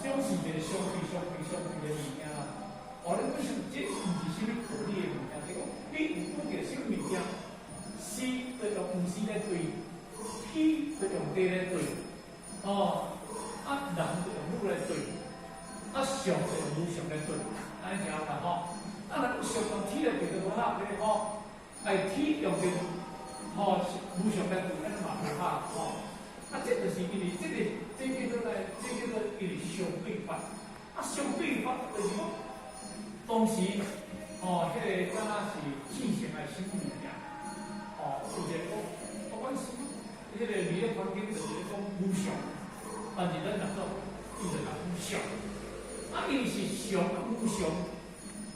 這攏是一個相對、相對、相對的物件啦。哦，你講這毋是啥物道理的物件，就講你有拄著啥物件，是就用毋是來對，天就用地來對，哦，啊人就用女來對，啊常就用無常來對，按呢聽有啦吼。啊，若講常用天來對就無合咧吼，愛天用著吼無常來對，按呢嘛無合吼。啊，這就是因為這個，這叫做來，這叫做因為相對法。啊，相對法就是講，當時哦，彼個敢若是天性的啥物物件，哦，有一個講，我講什麼？彼個佇咧環境就是咧講無常，但是咱若做，伊就講常。啊，因為是常啊無常，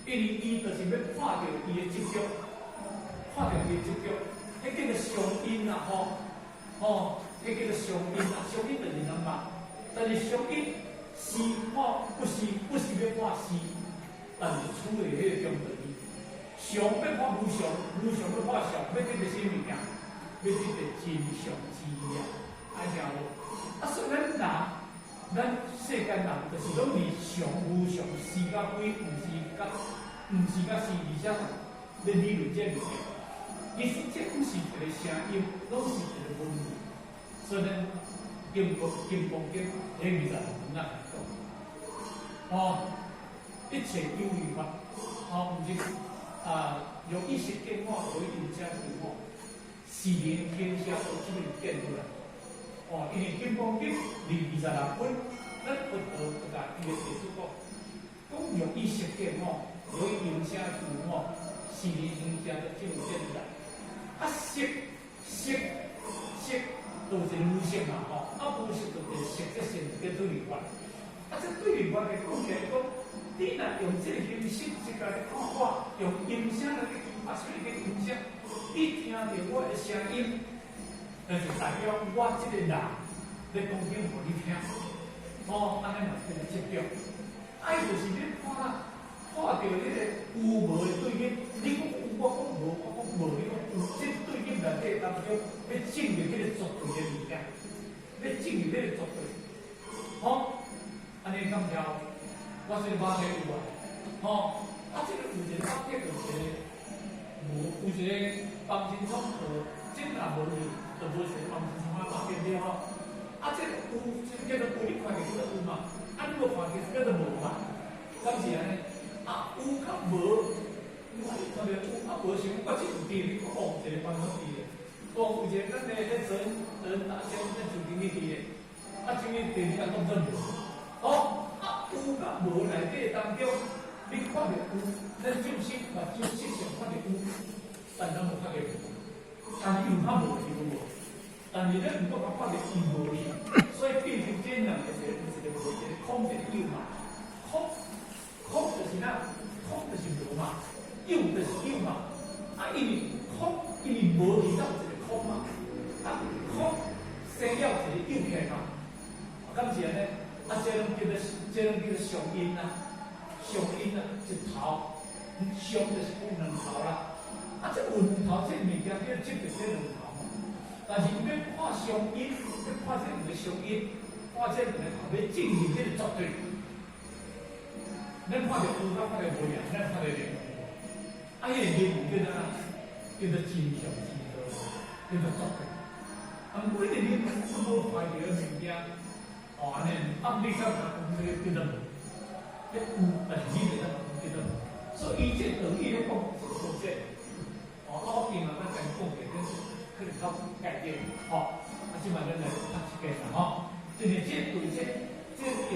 因為伊就是欲看著伊的執著，看著伊的執著，彼叫做相應啦吼，吼，彼叫做相應啊，相應就是兩嘛，但是相應是看不是，不是欲看是，但是處佇彼個中間。常欲看無常，無常欲看常，欲得著啥物件？欲得著真相之義啊！按聽無？啊，所以咱人，咱世間人就是攏佇常無常、是佮非、毋是佮毋是佮是，而且咧理論這物件。其實這攏是一個聲音，攏是一個文字。所以咱金剛金剛經彼26分仔講，哦，一切有為法，哦，毋是啊，用意識見我，無一定遮對我，是人天下都這個見出來。哦，因為金剛經第26分，咱佛陀就共伊的弟子講，講用意識見我，無一定遮對我，是人天下都這個見出來。啊，色色色，都有一個無色嘛吼，啊無色就一個色則性叫對立法。啊，這對立法來講起來講，你若用這個形式這個來看我，用音聲來去發出一個音聲，你聽著我的聲音，就是代表我這個人咧講經予你聽。哦，按呢嘛是叫做執著。啊，伊就是咧看啦，看著彼個有無的對立，你講有，我講無，我講無，你講有，這對立內底當中，欲進入彼個絕對的物件，欲進入彼個絕對。吼，按呢敢聽？我這個肉體有啊，吼，啊，這個有一個肉體，有一個無，有一個房間窗，就這若無去，就無一個房間窗啊，對毋對吼？啊，這個有，這個叫做有，你看著叫做有嘛？啊，你無看著叫做無嘛？敢是按呢？啊，有佮無，你看著有啊無是我這有佇，你講哦，一個房間佇的，講有一個咱的彼陣陣大仙咱就經去佇的，啊，這個第二啊當作無，哦，啊有佮無內底當中，你看著有，咱眾生目睭色相看著有，但咱無看著無，但是有較無是有無，但是咱毋過看著伊無去，所以變成這兩個一個有一個無，一個空一個有嘛，空空就是哪？空就是無嘛，有就是有嘛，啊，因為空，因為無去才有一個空嘛，啊，空生了一個有起來嘛，啊，敢是按呢？啊，這攏叫做這攏叫做相應啊，相應啊，一頭相就是有兩頭啦，啊，這有兩頭這物件叫執著這兩頭嘛，但是伊欲看相應，欲看這兩個相應，看這兩個頭欲進入這個絕對。咱看著有，佮看著無爾，咱看著靈無。啊，彼個靈叫做啥？叫做真相之道，叫做絕對。啊，每個靈都無看著的物件，哦，按呢，啊，你感覺講這個叫做無？這有，但是你袂當講叫做無。所以伊這道理咧講是無這。哦，啊，我今仔咱先講者，咱可能較概念，吼。啊，這擺咱來讀一遍啦，吼。就是這對這這用。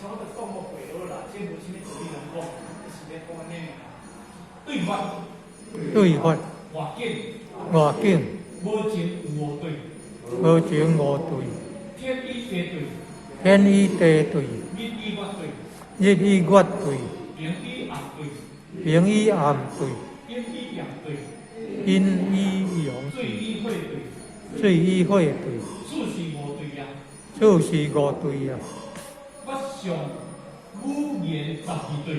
差不多講無過好啦，這無啥物道理通講，是咧講按呢爾。對法，對法，外境，外境，無情有五對，無情五對，天與地對，天與地對，日與月對，日與月對，明與暗對，明與暗對，陰與陽對，陰與陽水與火對，水與火對，此是五對啊，此是五對啊。法相語言十二對，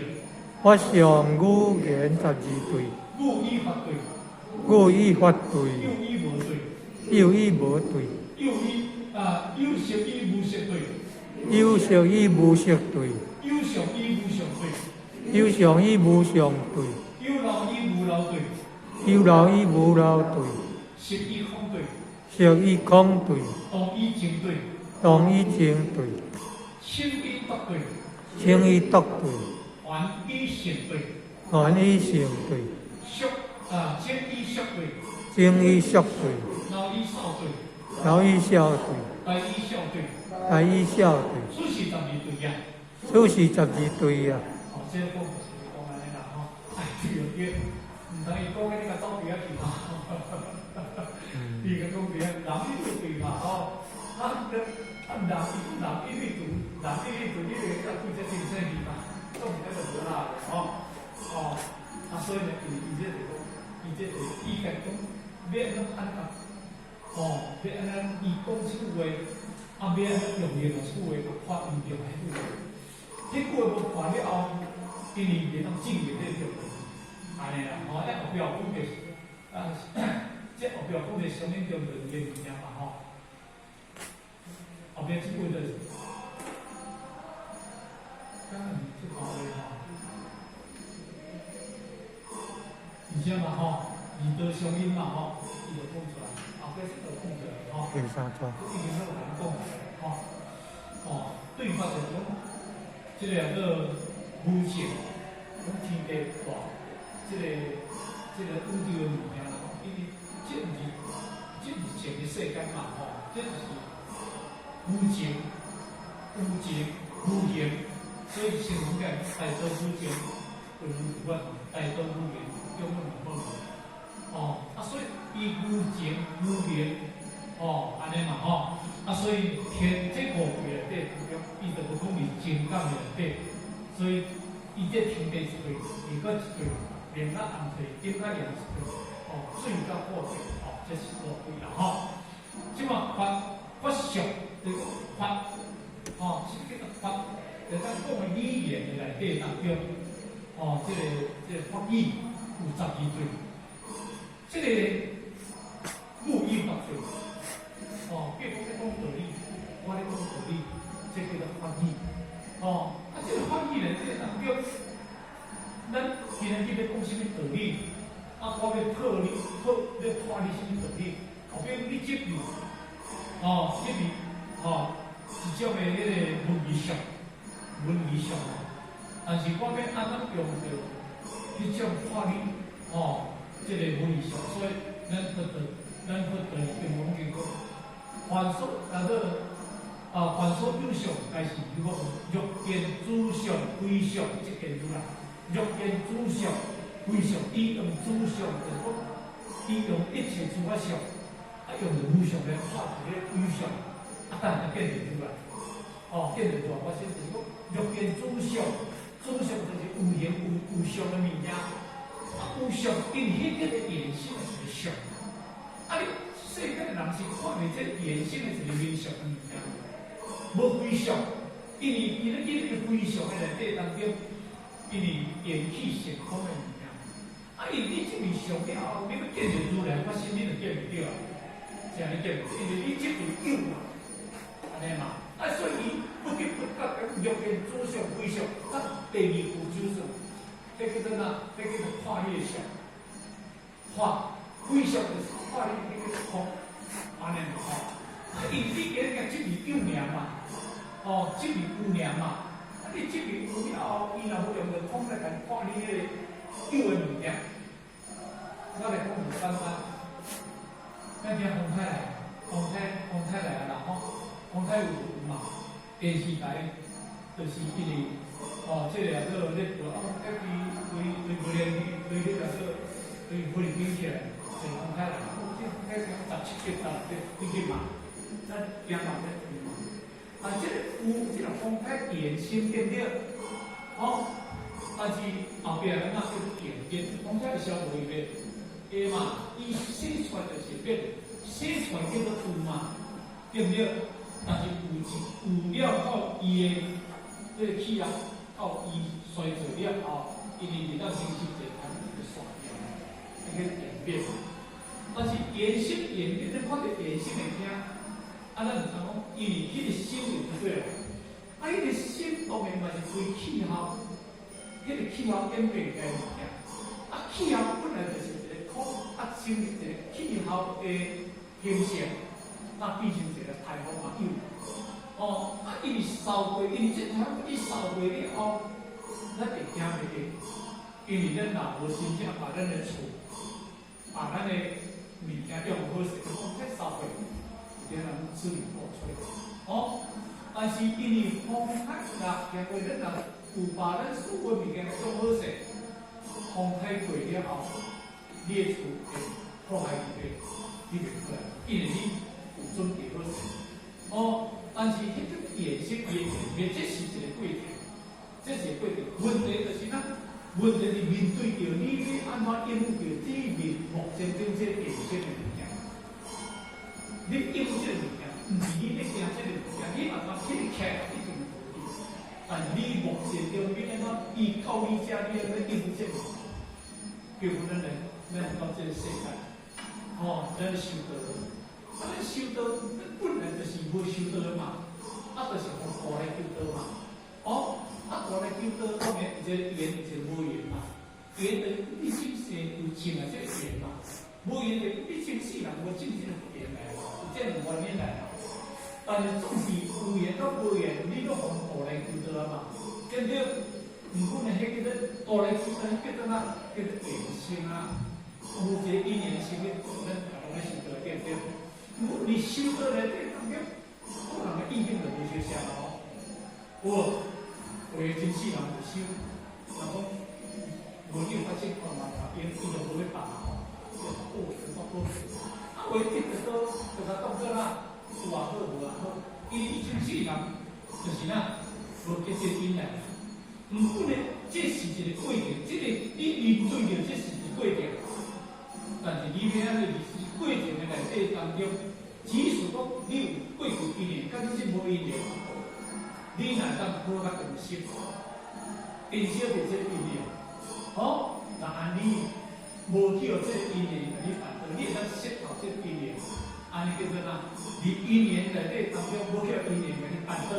法相語言十二對，語與法對，語與法對，有與無對，有與無對，有與啊有色與無色對，有色與無色對，有相與無相對，有相與無相對，有漏與無漏對，有漏與無漏對，色與空對，色與空對，動與靜對，動與靜對，清與濁對，清與濁對，凡與聖對，凡與聖對，俗啊，精與俗對，精與俗對，老與少對，老與少對，大與小對，大與小對，此是十二對啊。此是十二對啊。哦，這個講就是講按呢啦吼，哎對對，毋通伊講的你共走對仔去吼，伊個講對啊，人一對對嘛吼，啊啊人人一對對，人一對對，你會甲規隻精神去嘛，總是那個無啦吼，哦，啊所以呢，伊伊這就講，伊這就伊家講，欲按怎按怎，哦，欲按怎伊講這句話，啊欲按怎用言來這句話，共破伊另外彼句話。彼句話無破了後，因為袂當證明這個中論，按呢啦，吼，啊後壁有講著，啊，這後壁講著相應中論的物件嘛，吼。後壁這句就是，敢若是這段話吼，而且嘛吼，二道相應嘛吼，伊就講出來，後壁這就講出來吼。第三章。已經攏有共講吼，哦，對法就講。這個叫做無情，講天地大，這個宇宙的物件啦，因為這毋是情的世間嘛吼，這就是無情、無情、無形，所以形容起來大道無情，就如有法，大道無形，中論嘛講哦，啊所以伊無情無形，哦，按呢嘛吼。啊，所以天這五對內底，伊就無講是情感內底，所以伊這天地一對，地閣一對，明甲暗對，陰甲陽一對，哦，水佮火對，哦，這是五對啦吼。這馬法法相，就是講法，哦，這叫做法，就咱講的語言的內底當中，哦，這個法語有十二對，這個母語法對。哦，比如講咧講道理，我咧講道理，這叫做法語。哦，啊，這個法語內底當中，咱今仔日欲講啥物道理？啊，我欲破你，破欲破你啥物道理？後邊你執著，哦，執著，哦，一種的彼個文字上，文字上，但是我欲按怎用著彼種破你，哦，這個文字上，所以咱佛陀，咱佛陀經文經講。凡所啊做啊，凡所有相，皆是虛妄。若見諸相非相，這件事啦。若見諸相非相，伊用諸相就是講，伊用一切諸法相，啊用著無相來破一個有相，啊等下見著出來。哦，見著出來，我先就是講，若見諸相，諸相就是有形有有相的物件，啊有相，因為彼個衍生的一個相，啊你。世間的人是看袂這衍生的一個面相的物件，無非相，因為伊咧伊咧非相的內底當中，因為緣起性空的物件，啊，因為你這面相了後，你欲見著如來法身，你就見袂著啊，這樣你見袂著，因為你執著有嘛，按呢嘛，啊，所以伊不知不覺間若見諸相非相，啊，第二步就是，這叫做哪？這叫做破彼個相，破非相就是破你彼個空。按呢嘛吼，啊，因為你今日執著有爾嘛，哦，執著有爾嘛，啊，你執著有了後，伊若無用著空來共破你彼個有的物件，我來講很簡單，咱聽風太來，風太風太來啊啦吼，風太有有嘛，電視台就是因為哦，這個啊做咧做啊，對對對無連對對彼個做對菲律賓起來，坐風太來。這個17級啊，這飛機嘛，咱行嘛咧飛嘛。啊，這個有這個風太延伸變了，吼，但是後壁咱若叫演變，風太會消無伊袂，會嘛，伊寫出來就是變，寫出來叫做有嘛，對毋對？但是有一有了到伊的這個氣壓到伊衰退了後，因為袂當承受這個，就散掉，那個演變。但是延伸演變，你看著延伸會聽，啊，咱毋通講，因為彼個心就對了，隨氣候，彼個氣候演變來物件。啊，氣候本來就是一個苦，啊，成一個氣候的形成，那變成一個颱風嘛有。哦，啊，因為掃過，因為這颱風一掃過了後，咱會驚袂記，因為咱若無真正把咱的厝，把咱的物件用好勢，講這掃過，有點人支離破碎。哦，但是因為風太大，經過咱若有把咱所有物件用好勢，風太過了後，你的厝會破壞去，你袂過來，因為你有準備好勢。哦，但是彼種顏色伊會變，這是一個過程，這是一個過程。問題就是哪？問題是面對著你欲按怎應付著這面目前頂這顏色的物件。你應付這個物件，毋是你咧驚這個物件，你慢慢起起來一定會無去。但是你目前中欲按怎伊到你遮，你按怎應付這個物件？比如咱來，咱來到這個世界，吼，咱修道，啊，咱修道，咱本來就是無修道的嘛，啊，就是予道來求道嘛，哦，啊，道來求道，當然一個緣，一個無緣嘛。緣就是你今世有種啊，這個緣嘛；無緣就是你今世人無種這個緣來，有這個原因來嘛。但是總是有緣佮無緣，你攏予道來求道啊嘛，對不對？毋過呢，彼叫做道來求道，叫做哪？叫做緣生啊。有一個因緣生的，咱大攏咧修道，對不對？毋你修道內底當中，個人的意見就無相像哦。有無？有的真世人有修，若講無你有發展看嘛，伊伊就無欲放吼，就哦，有法好。啊，有的得著倒，就共當做啦，有也好，無也好，因為伊真世人就是哪，無結這因來。毋過呢，這是一個過程，這個你面對著這是一個過程，但是你欲按怎佇過程的內底當中，即使講你有過去因緣，佮你這無因緣，你若當好較珍惜，珍惜著這個因緣，吼，若按呢無去予這個因緣共你絆倒，你會當釋脫這個因緣，按呢叫做哪？佇因緣內底當中，無去予因緣共你絆倒，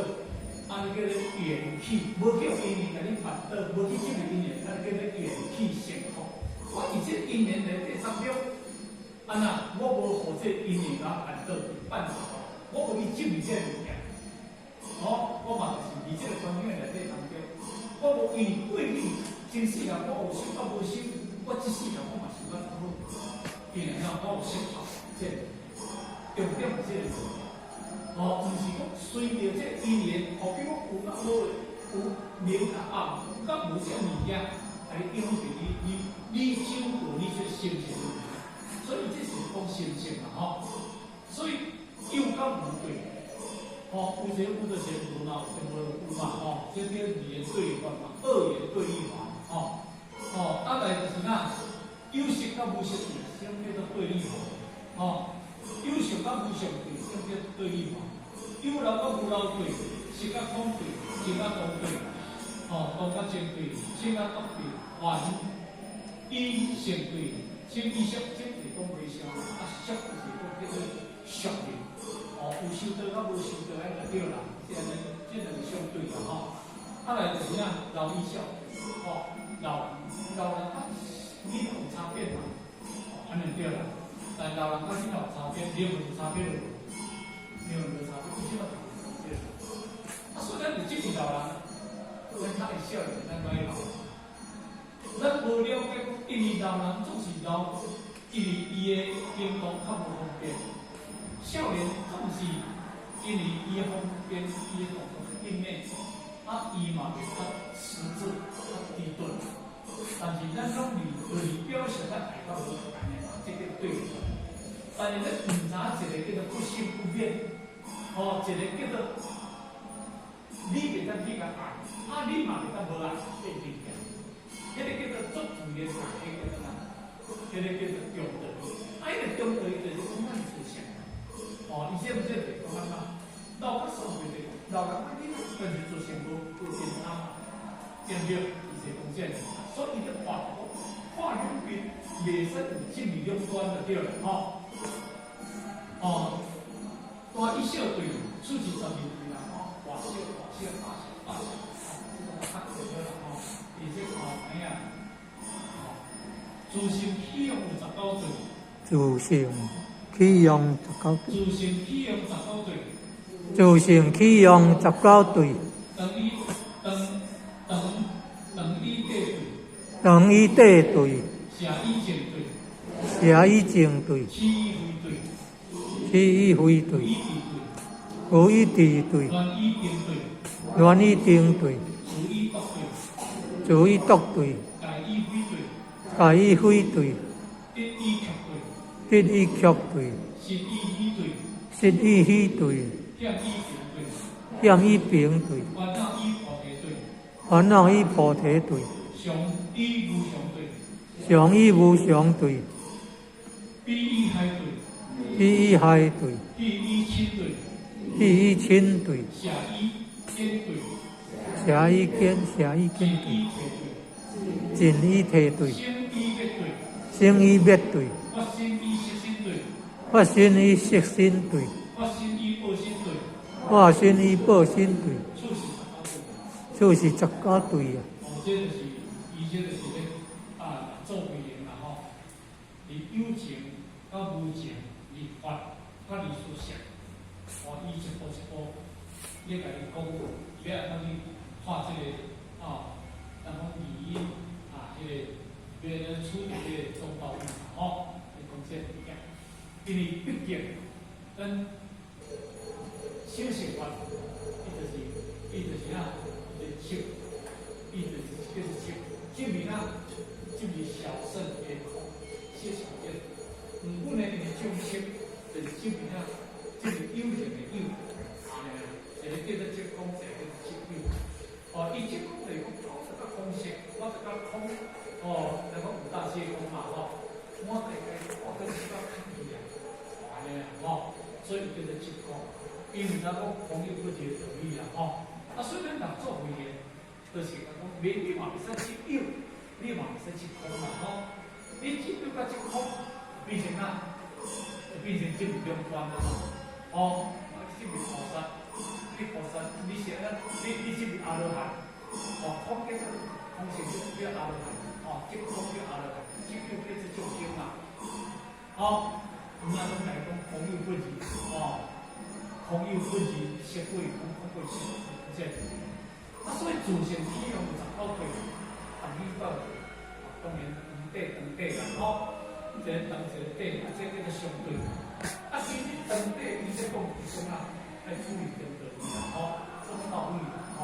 按呢叫做緣起；無去予因緣共你絆倒，無去執著因緣，按呢叫做緣起性空。我佇這個因緣內底當中，按怎我無予這個因緣共我絆倒，絆倒，我無去執著這個物件。哦，我嘛就是佇這個環境內底當中，我無因為過去前世人我有修甲無修，我這世人我嘛修甲足好，因為怎我有釋脫這個重點是這個。哦，毋是講隨著這個因緣，予比講有甲無的，有明甲暗，有甲無這物件，來影響著你，你你走過你這個心情的物件。所以這是講心情嘛，吼。所以有甲無對。吼，有一個有就是無嘛，有無有嘛，吼，這叫二元對立法嘛，二元對立法，吼，哦，啊來就是哪，有色佮無色對，啥物叫做對立法？吼，有相佮無相對，啥物叫做對立法？有漏佮無漏對，實佮空對，靜佮動對，吼，動佮靜對，清佮濁對，凡依聖對，清依俗，清就是講袂相，啊俗就是講叫做俗的。哦，有修道佮無修道，按呢就對啦，這按呢，這兩個相對啦吼。啊來就是哪，老與少，吼，老老人佮囡仔有差別嘛？哦，按呢對啦。但老人佮囡仔有差別，靈魂有差別無？靈魂無差別，伊這嘛就是差別。啊，所以咱就這是老人，咱較會少年，咱較會老。咱無了解講，因為老人總是老，因為伊的行動較無方便。少年總是因為伊的方便，伊的動作較敏，啊，伊嘛會較遲滯、較遲鈍。但是咱攏佇就是表現咱愛佮無按呢嘛，這個對。但是咱毋知一個叫做不生不滅，吼，一個叫做你袂當去共愛，啊，你嘛袂當無愛，這個物件，彼個叫做足自然愛，彼個叫做啥？彼個叫做中道。啊，彼個中道伊就是講咱自性。哦，伊這毋這就是講按怎？老較爽就是老人較囡仔，但是自性無無變差嘛，對毋對？伊是講這個，所以伊咧看看兩邊，袂使有正面兩端就對啦，吼。哦，大與小對，數字12對啦，吼，大小大小大小大小，吼，這種。自性起用有十九對。自性起用十九對。自性起用十九對。自性起用十九對。長以長長長以短對。長以短對。捨以靜對。捨以靜對。起以非對。起以非對。無以智對。亂以定對。亂以定對。自以獨對。自以獨對。界以非對。界以非對。得以卻對。得以卻對。實以喜對。實以喜對。險以平對。險以平對。煩惱以菩提對。煩惱以菩提對。常以無常對。常以無常對。比以海對。比以海對。彼以親對。彼以親對。捨以見對。捨以見，捨以見對。盡以體對。生以滅對。生以滅對。發心以色身對。發心以色身對。發心以報身對。發心以報身對。此是十九對。此是十九對啊！哦，這就是，伊這就是咧啊，做為緣啦吼。離有情到無情，離法佮離事相，哦，伊一步一步咧共伊講，欲按怎去看這個啊，咱講語音啊，彼個欲按怎處理這個中道義吼，咧講這個物件，因為畢竟咱小乘法，伊就是啥，伊就執，伊就是叫做執，執物啊，執是小乘的空，小乘的。毋過呢，因為眾生就是執物啊，執是有形的有，按呢，一個叫做執空，一個叫做執有。哦，伊執空就是講空就甲空性，我就甲空，哦，咱講五大皆空嘛，吼，我大概我閣是甲空去啊，按呢吼，所以伊叫做執空。伊毋知講空有不一個道理啦，吼。啊，所以咱人做慧的，就是講，袂你嘛袂使執有，你嘛袂使執空啦，吼。你執有佮執空，變成哪？變成執兩端啊嘛，吼。啊，執菩薩，你菩薩，你是按怎？你執阿羅漢，哦，空叫做空性叫阿羅漢，哦，執空叫阿羅漢，執有叫做眾生嘛，吼。毋啊，攏來講空有不二，哦，空有不二，色過空，空過色，這。啊，所以自性起用有十九對，長以短對，啊，當然長短長短啦，吼，一個長一個短，啊，這叫做相對。啊，其實長短伊這講是講啊，愛處理中道義啦，吼，中道義啦，吼。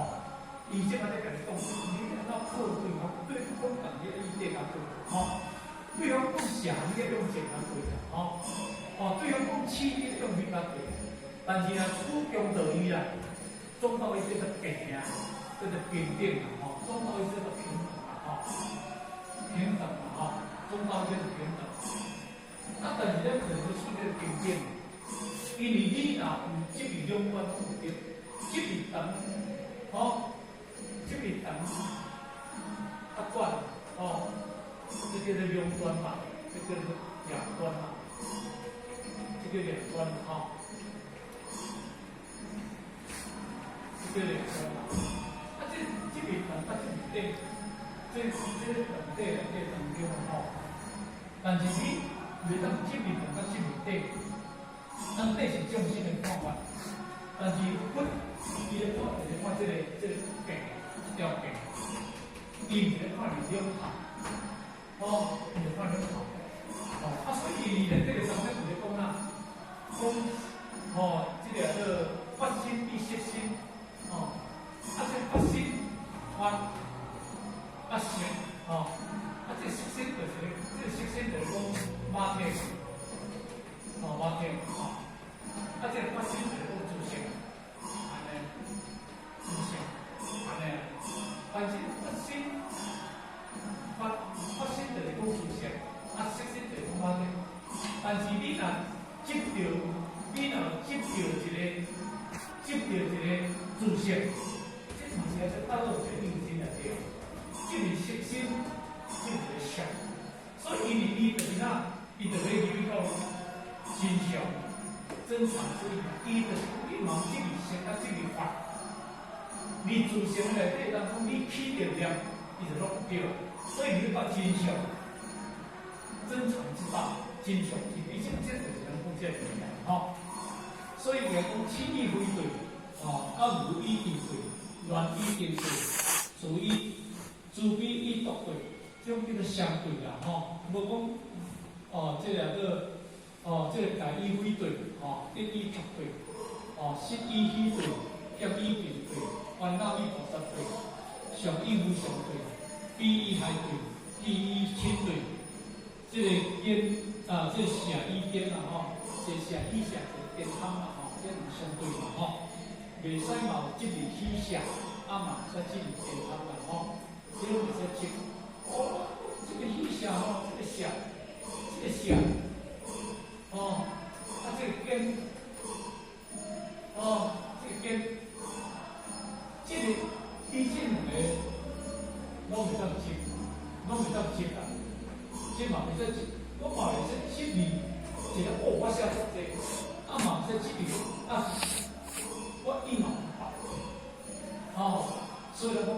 伊這擺咧共你講，你按怎破對方？對方講長，你以短共對，吼。對方講捨，你愛用靜共對啦，吼。哦，對方講起，你愛用滅共對。但是啊，處中道義啦，中道義叫做平啊，叫做平等啦，吼。中道義叫做平等啦，吼。平等啦，吼。中道義叫做平等。啊，但是咱可能要處理平等，因為你若有執著兩端攏有得，執著長，吼，執著長啊短，吼，這叫做兩端嘛，這叫做兩端嘛，這叫兩端吼，這叫兩端嘛。啊，這執著長啊，執著短，這長短內底當中吼，但是你袂當執著長佮執著短，長短是眾生的看法，但是佛伊咧看就是看這個病，這條病，伊毋是咧看你兩頭，吼，伊是看兩頭，吼，啊，所以伊內底的當中有咧講啊，講吼，這個叫發心比色心，吼，啊，這發心發啊色，吼，啊，這色身就是，這個色身就是講肉體，吼，肉體，吼，啊，這個發心就是講自性，按呢，自性，按呢，但是發心發發心就是講自性，啊，色身就是講肉體，但是你若執著，你若執著一個，執著一個自性，這嘛是愛說帶入一個認真內底，執著色身，執著一個相，所以因為伊就是哪，伊就欲入去到真相、真常之義，伊就是講你嘛執著色啊，執著法，你自性內底當講你起著念，伊就攏對，所以你欲到真相，真常之道，真相之理，這就是咱講這個物件吼。所以伊講起以非對，哦，甲無以定對，亂以定對，自以慈悲以獨對，這種叫做相對啦吼。無講哦，這個個哦，這個大以非對，哦，得以獨對，哦，失以喜對，欠以定對，煩惱以菩薩對，常以無常對，悲以害對，智以親對，這個見啊，這個捨以見啦吼，這捨喜捨就見貪啦吼，這有相對嘛吼，袂使嘛有執著喜捨，啊嘛會使執著見貪啦吼，這攏袂使執。哦，這個喜捨吼，這個捨，這個捨，哦，啊這個見，哦，這個見，這個以這兩個攏會當執，攏會當執啊。這嘛袂使執，我嘛會使執著一個哦，我寫足濟，啊嘛會使執著啊，我一毛不拔。哦，所以來講，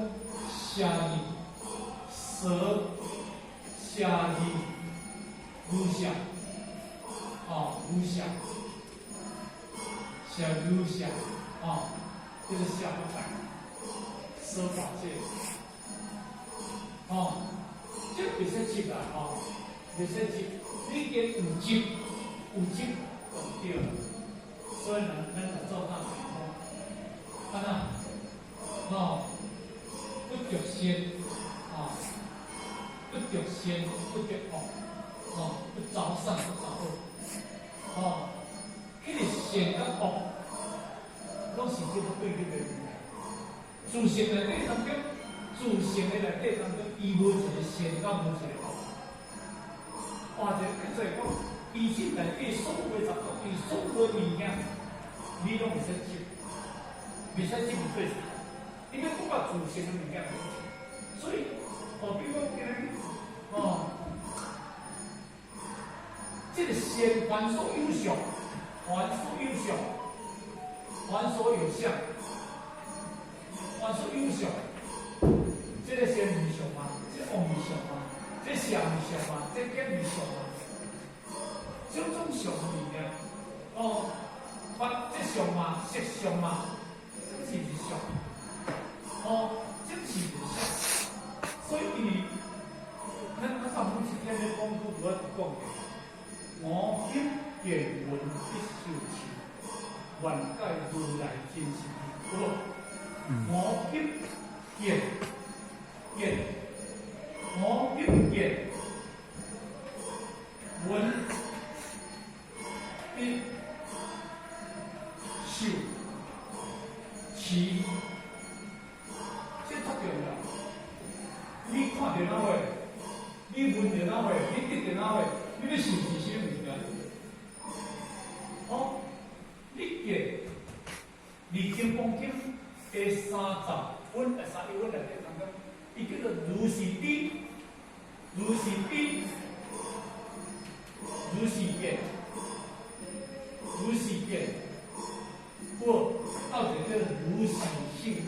捨字捨，捨字無捨，哦無捨，捨無捨，哦，這個捨不改，捨法界，哦。這袂使執啊，吼，袂使執。你既有執，有執就毋對啦。所以咱來做大事講，啊那，吼，不著善，啊，不著善，不著惡，吼，不著善，不著惡，吼，彼個善佮惡，攏是這個對立的物件。自性內底當中。自性的內底當中，伊無一個善，佮無一個惡。換一個變做講，伊心內底所有的雜毒，伊所有的物件，你攏會使執，袂使執去做啥？因為講到自性的物件，所以，哦，比如講今日，哦，這個善凡所有相，凡所有相，凡所有相，凡所有相。這個善是相嗎？這個惡是相嗎？這個捨是相嗎？這個見是相嗎？種種相的物件，哦，凡這相嗎？色相嗎？這是毋是相？哦，這是毋是相？所以，咱咱上每一天咧講，拄拄仔講的，我今見聞得受持，願解如來真實義，有無？我今見見，我今見聞得受持，這足重要。你看著哪會？你聞著哪會？你得著哪會？你欲受持啥物件？哦，你見，《金剛經》第30分、31分內底當中，伊叫做如是知，如是知，如是見，如是見，不，到底叫如是信解，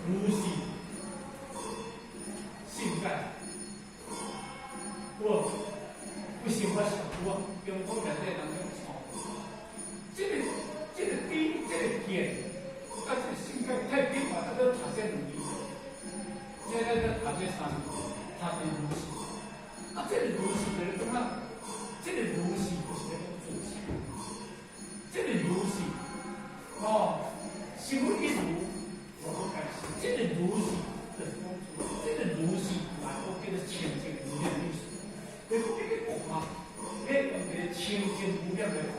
如是信解，不，不想我想有啊，中國內底當中錯，這個知，這個見，啊，這個信解太緊嘛，啊，閣讀這兩字，這個閣讀這三字，讀這如是，啊，這個如是就是講啊，這個如是就是咧講自性，這個如是，哦，心一如，無可解釋，這個如是就是講自，這個如是嘛，閣叫做清淨無量意思，就是講你欲看，你用一個清淨無量來看，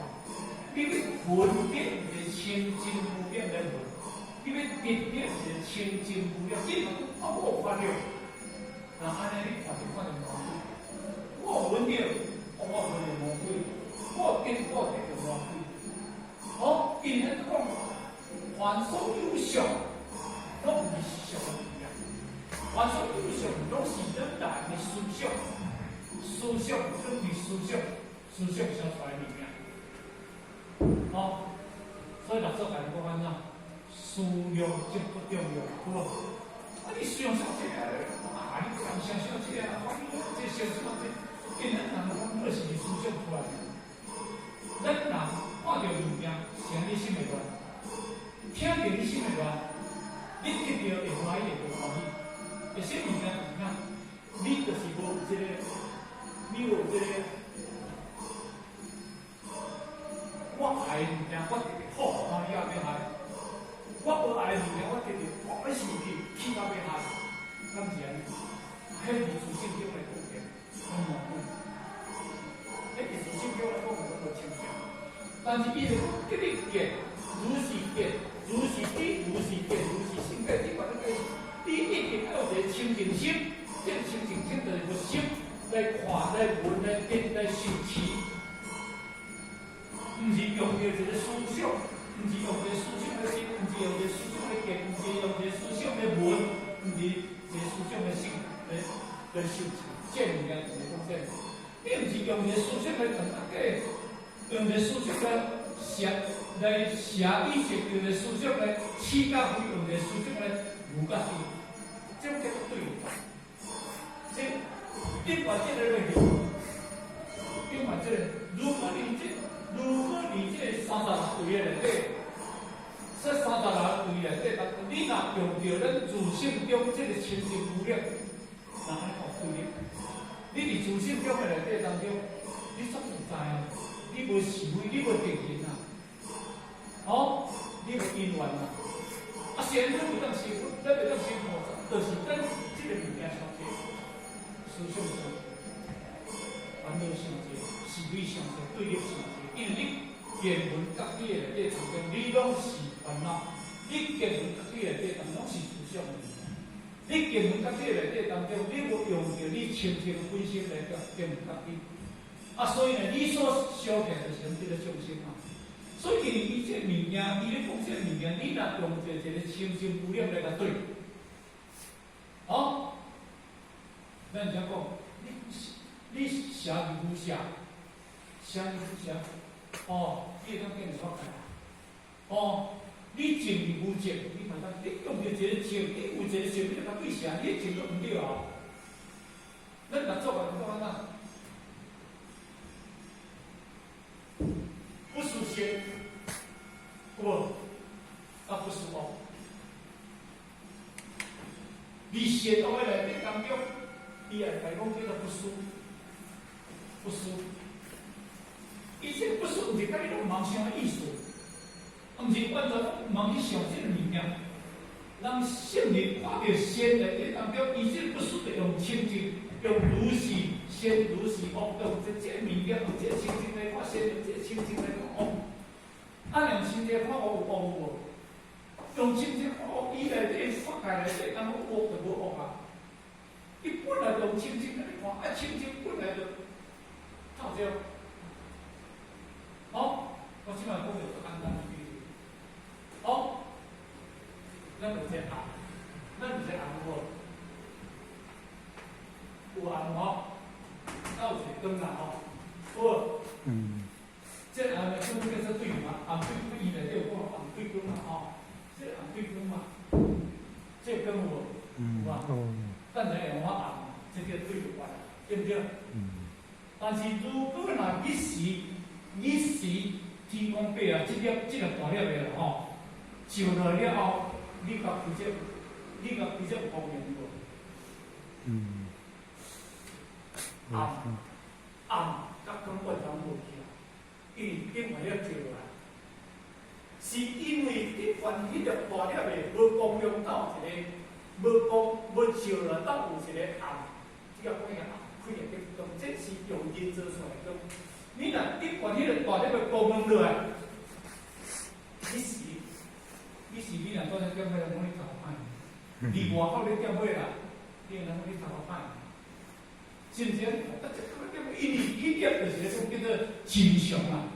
你欲聞得一個清淨無量來聞，你欲得得一個清淨無量，你嘛講啊，我有看著，那按呢你看著看著魔鬼，我有聞著，我聞著魔鬼，我有得我有得著魔鬼，哦，因彼講，凡所有相，攏毋是相的物件，凡所有相攏是咱人的思想，思想等於思想，思想想出來的物件。哦，所以六祖共你講按怎？思量則不重要，對無？啊，你想想這個，啊，你講想想這個，啊，這想想這，因咱人講那是思想出來的。咱人看著物件，先你心會亂，聽著你心會亂，你得著會歡喜，會無歡喜。有些物件就是啥？你就是無這個，你有這個，我愛的物件，我特別好，歡喜到欲害；我無愛的物件，我特別我欲生氣，氣到欲害。敢是按呢？彼是自性中的改變，攏無管。彼是自性中來講，攏無清楚。但是伊就講，叫你見，如是見，如是知，如是見，如是性變。你管你解釋，你一定要有一個清淨心，這個清淨心就是用心來看、來聞、來聽、來受持，毋是用著一個思想，毋是用一個思想來聽，毋是用一個思想來見，毋是用一個思想來聞，毋是一個思想來性來來受持。這個物件就是講這個，你毋是用一個思想來斷啊假，用一個思想來寫來寫意識，用一個思想來起甲非，用一個思想來無甲非，這叫做對。這另外這個問題，另外這個，如果你這36位內底，這36位內底，你若用著咱自性中這個清淨無染，那按呢講對立。你佇自性中的內底當中，你足自在啊，你無是非，你無定見啊，哦，你無因緣啊。啊，仙女袂當成佛，咱袂當成菩薩，就是咱這個物件傷濟，思想傷濟，煩惱傷濟，是非傷濟，對立傷濟。因為你見聞覺知的內底當中，你攏是煩惱；你見聞覺知的內底當中，攏是思想的物件。你見聞覺知的內底當中，你無用著你清淨本心來見聞覺知。啊，所以呢，你所燒起來就是這個眾生嘛。所以，因為伊這個物件，伊咧講這個物件，你若用一個清淨無染來共對，哦，咱這講，你邪如邪，邪如邪，哦，你會當變成法界，哦，你靜如無靜，你嘛當，你用著一個靜，你有一個想，你就共對邪，你靜都毋對啊。咱若做啊，做按怎？不思善，有無？啊，不思惡。佇善惡的內底當中，伊也會講叫做不思，不思。伊這個不思，毋是佮你攏毋通想的意思，毋是完全毋通去想這個物件。人聖人看著善內底當中，伊這個不思就用清淨，用如是善如是惡，用這這個物件，用這個清淨來看善，用這個清淨來看惡。啊，用清淨看惡有惡有無？用清淨看惡，伊內底法界內底當中惡就無惡啊。伊本來就用清淨來看，啊，清淨本來就透徹。好，我這擺講個簡單的比喻。好，咱有一個紅，咱有一個紅無？有紅吼，啊有一個光啦吼，有無？嗯。這個紅的光叫做對嘛，紅對光伊內底有講紅對光嘛吼，這個紅對光嘛，這個光有無？有啊。等下用我紅，這叫對就懸，對毋對？嗯。但是如果若一時一時天公伯啊，這粒大粒的啦吼，照落了後，你共規隻，你共規隻有光明無？暗暗佮光完全無去啊，因為頂懸了照落來，是因為頂懸彼粒大粒的無光亮到一個，無光無照落到有一個暗，這個講起暗開的燈光，這是用人做出來的光。你若頂懸彼個大粒的光亮落來，彼時，彼時你若蹛咧點火，人講你頭歹，佇外口咧點火啦，你人講你頭殼歹，是毋是？啊，這個點，因為彼粒就是咧講叫做真相啊。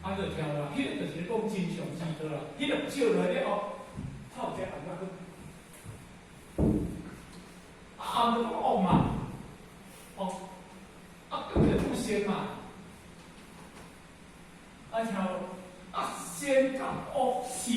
啊，就聽啦，彼個就是咧講真相之道啦。彼個照落來了後，透一個暗仔去，啊暗就講惡嘛，哦，啊，更就講善嘛。